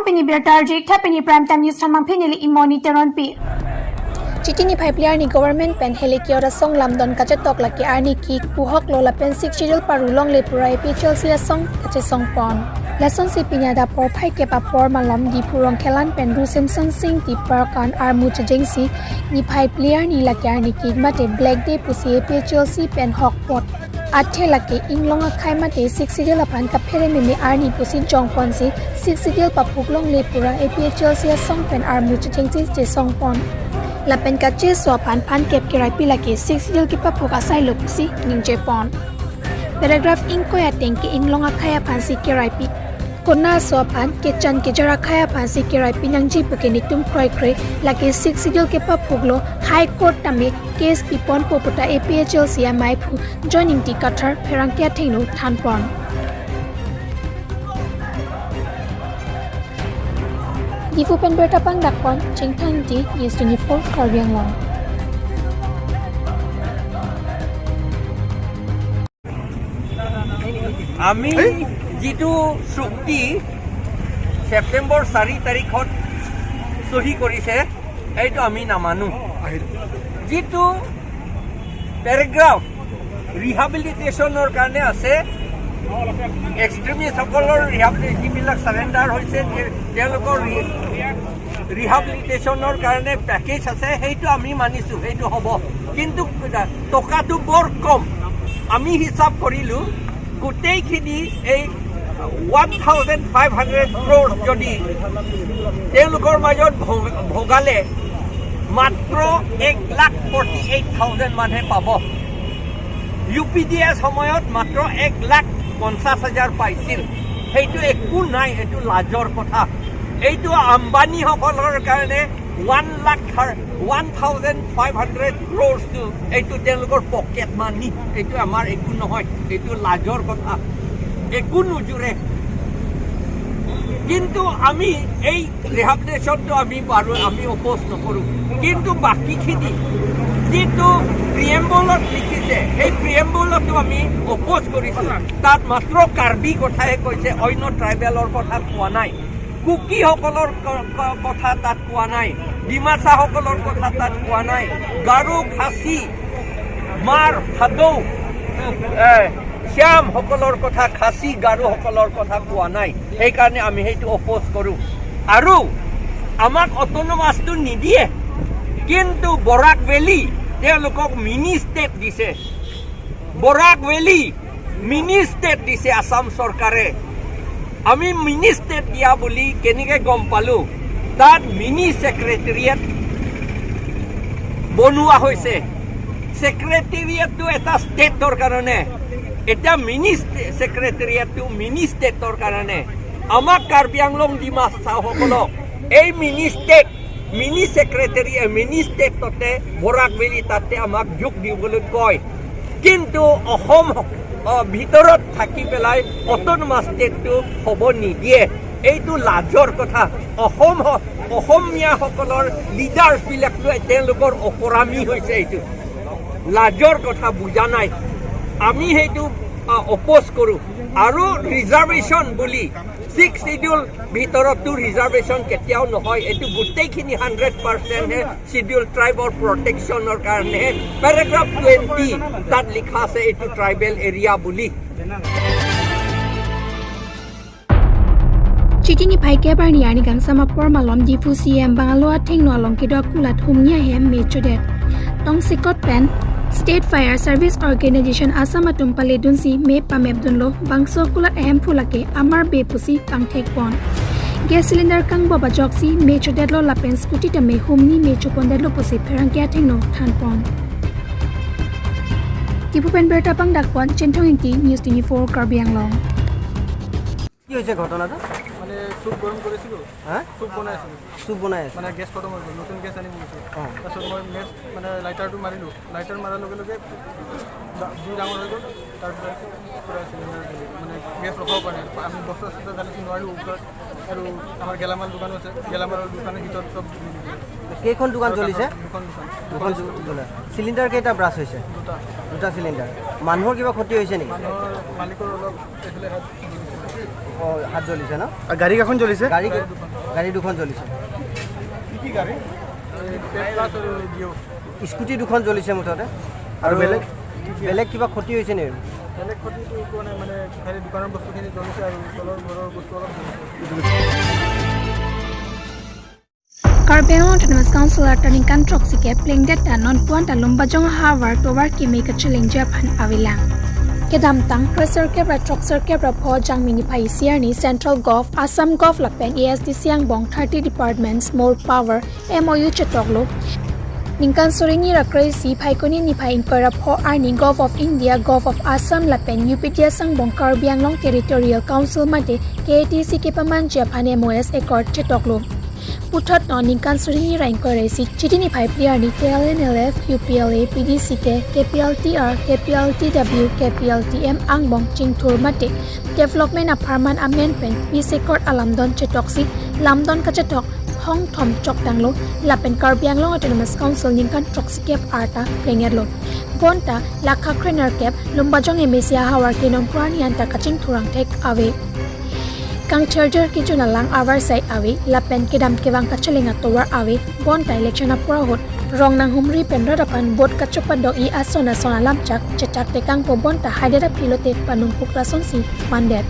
pini bertar jik tha pini prime time news thamang phinili imoni teron pi chitini phai player ni government pen helikyo ra song lamdon kache tok laki arni ki puhok lo la pen six schedule parulong le pura APHLC song kache song pon lesson si pinya da por phai ke pa por malom di purong khelan pen ru Simpson Singh ti parkan ar mu chejeng si ni phai player ni laki arni ki mate black day pusi APHLC pen hok pot athe laki inglong a khai mate six schedule apan ka phere me me arni pusi jong pon si six schedule pa puklong le pura APHLC song pen ar mu chejeng si che song pon lapen ka che so phan phan kep kirai pi laki six schedule ki pa phuk asai lo pusi ningche pon paragraph ing ko ya tengki inglong a khaya phan si kirai pi kona so phan ke chan ke jara khaya phan si kirai pi nangji puke ni tum khroi khre laki six schedule ke pa phuklo high court tame case pi pon popota APHLC mai phu joining ti kathar pherang kya thengno than pon Difu pen berta pang dakpon chingthang ti News 24 Karbi Anglong. আমি যিটো চুক্তি ছেপ্টেম্বৰ 4 তাৰিখত চহী কৰিছে সেইটো আমি নামানো। যিটো পেৰাগ্ৰাফ ৰিহাবিলিটেশ্যনৰ কাৰণে আছে, এক্সট্ৰিমিষ্টসকলৰ যিবিলাক চাৰেণ্ডাৰ হৈছে তেওঁলোকৰ ৰিহাবিলিটেশ্যনৰ কাৰণে পেকেজ আছে, সেইটো আমি মানিছোঁ, সেইটো হ'ব। কিন্তু টকাটো বৰ কম। আমি হিচাপ কৰিলোঁ গোটেইখিনি এই 1500 ক্ৰ'ৰ যদি তেওঁলোকৰ মাজত ভগালে মাত্ৰ 1,48,000 মানুহে পাব। ইউ পি ডি এছ সময়ত মাত্ৰ 1,50,000 পাইছিল। সেইটো একো নাই, এইটো লাজৰ কথা। এইটো আম্বানীসকলৰ কাৰণে 1,500 ক্ৰ'ৰ্ছটো এইটো তেওঁলোকৰ পকেট মানি, এইটো আমাৰ একো নহয়, এইটো লাজৰ কথা, একো নোজোৰে। কিন্তু আমি এই ৰিহাবিলিটেশ্যনটো আমি পাৰোঁ, আমি অপ'জ নকৰোঁ। কিন্তু বাকীখিনি যিটো প্ৰিএম্বলত লিখিছে সেই প্ৰিএম্বলতো আমি অপ'জ কৰিছোঁ। তাত মাত্ৰ কাৰ্বি কথাহে কৈছে, অন্য ট্ৰাইবেলৰ কথা কোৱা নাই, কুকিসকলৰ কথা তাত কোৱা নাই, ডিমাচাসকলৰ কথা তাত কোৱা নাই, গাৰো, খাচী, মাৰ, সাদৌ, শ্যামসকলৰ কথা, খাচী গাৰোসকলৰ কথা কোৱা নাই। সেইকাৰণে আমি সেইটো অপ'জ কৰোঁ। আৰু আমাক অট'নমাছটো নিদিয়ে, কিন্তু বৰাক ভেলী তেওঁলোকক মিনি ষ্টেট দিছে। বৰাক ভেলী মিনি ষ্টেট দিছে আছাম চৰকাৰে। আমি মিনি ষ্টেট দিয়া বুলি কেনেকৈ গম পালোঁ? তাত মিনি ছেক্ৰেটেৰিয়েট বনোৱা হৈছে। ছেক্ৰেটেৰিয়েটটো এটা ষ্টেটৰ কাৰণে, এতিয়া মিনি ছেক্ৰেটেৰিয়েটটো মিনি ষ্টেটৰ কাৰণে। আমাক কাৰ্বি আংলং ডিমাচাসকলক এই mini state, mini secretary, mini ষ্টেটতে বৰাক ভেলী তাতে আমাক যোগ দিবলৈ কয়। কিন্তু অসম ভিতৰত থাকি পেলাই অট'নমাছ ষ্টেটটো হ'ব নিদিয়ে। এইটো লাজৰ কথা। অসমীয়াসকলৰ লিডাৰ্ছবিলাকটো তেওঁলোকৰ অপৰামী হৈছে, এইটো লাজৰ কথা, বুজা নাই। আমি সেইটো অপ'জ কৰোঁ। আৰু ৰিজাৰ্ভেশ্যন বুলি ছিক্স চিডিউল ভিতৰততো ৰিজাৰ্ভেশ্যন কেতিয়াও নহয়। এইটো গোটেইখিনি 100%হে চিডিউল ট্ৰাইবৰ প্ৰটেকশ্যনৰ কাৰণেহে পেৰাগ্ৰাফ 20 তাত লিখা আছে এইটো ট্ৰাইবেল এৰিয়া বুলি। Chitini phai kebar ni ani gangsama por malom Diphu CM bangaloa thengno along kido kulat humnia hem mechodet tong sikot pen State Fire Service Organization Assam atumpale dunsi me pamep dunlo bangso kulat ehem phulake amar bepusi pangthek pon gas cylinder kangbo ba joksi mechodet lo lapen scooty tame humni mechopon lo pusi pherangkia thengno thanpon. Diphu pen berta pang dakpon chenthong ingti News 24 Karbi Anglong. কি হৈছে ঘটনাটো? মানে চুপ গৰম কৰিছিলোঁ, চুপ বনাই আছিলোঁ, চুপ বনাই আছিলোঁ, মানে গেছ খতম হৈ গ'ল, নতুন গেছ আনিব গৈছোঁ। তাৰপিছত মই মেচ মানে লাইটাৰটো মাৰিলোঁ, লাইটাৰ মাৰাৰ লগে লগে জুই ডাঙৰ হৈ গ'ল। তাৰপিছত পূৰা চিলিণ্ডাৰ মানে গেছ ৰখাব পৰা নাই। আমি বস্তা চস্তা ঢালিছোঁ, নোৱাৰিলোঁ ওচৰত। আৰু আমাৰ গেলামাল দোকানো আছে, গেলামালৰ দোকানৰ ভিতৰত চব। কেইখন দোকান জ্বলিছে? দুখন দোকান। দুখন জ্বলে। চিলিণ্ডাৰ কেইটা ব্ৰাছ হৈছে? দুটা। দুটা চিলিণ্ডাৰ। মানুহৰ কিবা ক্ষতি হৈছে নেকি? মানুহৰ মালিকৰ অলপ এইফালে হাত জ্বলিছে। হাত জ্বলিছে ন? গাড়ী কেইখন জ্বলিছে? গাড়ী দুখন জ্বলিছে। কি কি গাড়ী? স্কুটি দুখন জ্বলিছে মুঠতে। আৰু বেলেগ? বেলেগ কিবা ক্ষতি হৈছে নেকি? বেলেগ ক্ষতিটো একো নাই, মানে খালি দোকানৰ বস্তুখিনি জ্বলিছে আৰু তলৰ ঘৰৰ বস্তু অলপ জ্বলিছে। Karbi Anglong Autonomous Council attorney kan troxi ke pleng det ta non puan ta lumba jong hawar tower ki me ka chileng ja phan awilang. Kedam tang pressure ke bra troxer ke bra pho jang mini phai siar ni Central Gov Assam Gov lapen ASD siang bong 30 departments more power MOU chetoklo. Ningkan soringi ra crazy phai koni ni phai inquire pho arni Gov of India Gov of Assam lapen UPTS sang bong Karbi Anglong Territorial Council mate KATC ke paman ja phan MOS accord chetoklo. Puthat no ningkan surini ra inquiry si chitini phai player ni KLNLF UPLA PDCK KPLTR KPLTW KPLTM angbong chingthur mate development a pharman amendment peace accord alamdon chetoksi lamdon kachetok hong thom chok tanglo lapen Karbi Anglong Autonomous Council ningkan troxy cap arta plengerlo bonta lakha krener cap lumbajong emesia hawar kinom prani anta kaching thurang tek ave kang charger ki chuna lang awar sai awe lapen kedam kewang kachalinga towar awe bonta election apra hot rong nang humri pendra dapan bot kachupa do i asona sona lamchak chetak te kang po bonta haidera pilote panung pukra sonsi mandet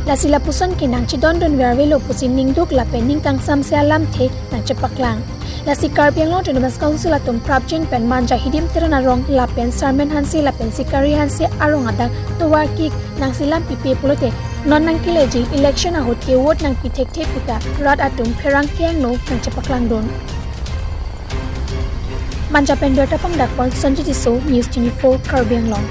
lasila puson ki nang chi don don werwelo pusin ningduk lapen ningkang samsia lamthe nang chepaklang lasi Karbi Anglong Autonomous Council atum prabjin pen manja hidim terana rong lapen sarmen hansi lapen sikari hansi arong adak towar ki nang silam pipi pulote non nang kileji election ahot ke vote nang pi thek thek kuta rat atum pherang kiang no nang chepaklang don manja pen berta pang dakpon Sanjit So News 24 Karbi Anglong.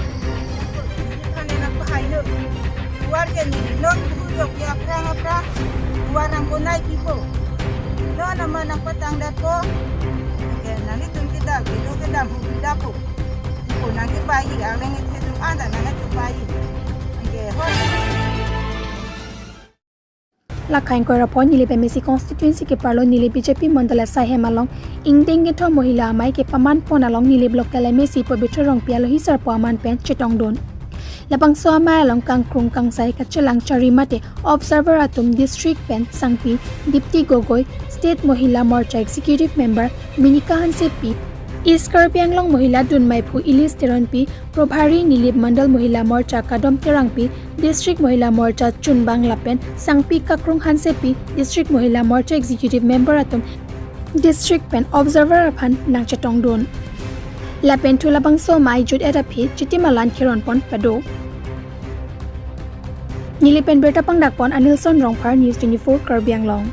Lakhain koira pon nili BMC constituency ke parlo nili BJP mandala sahemalong ingdeng ke tho mohila amai ke paman pon along nili block kala mesi pobitro rong pialo hisar po aman pen chetong don lapang so amai along kang krung kang sai ka chelang chari mate observer atum district pen sangpi Dipti Gogoi state Mahila Morcha executive member Minika Hanse P East Karbi Anglong Mahila Dunmaiphu Ilis Teron P Prabhari Nilip Mandal Mahila Morcha Kadom Terang P District Mahila Morcha Chunbang Lapen Sangpi Kakrung Hanse P District Mahila Morcha executive member atum district pen observer aphan nangchatong don lapen thulabang so mai jut eta phi chitimalan khiron pon pado Nilipen bertapang dakpon Anilson Rongphar News 24 Karbi Anglong.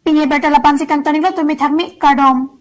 Pinye berta lapan si kang taninglo tumi thakmi kardom.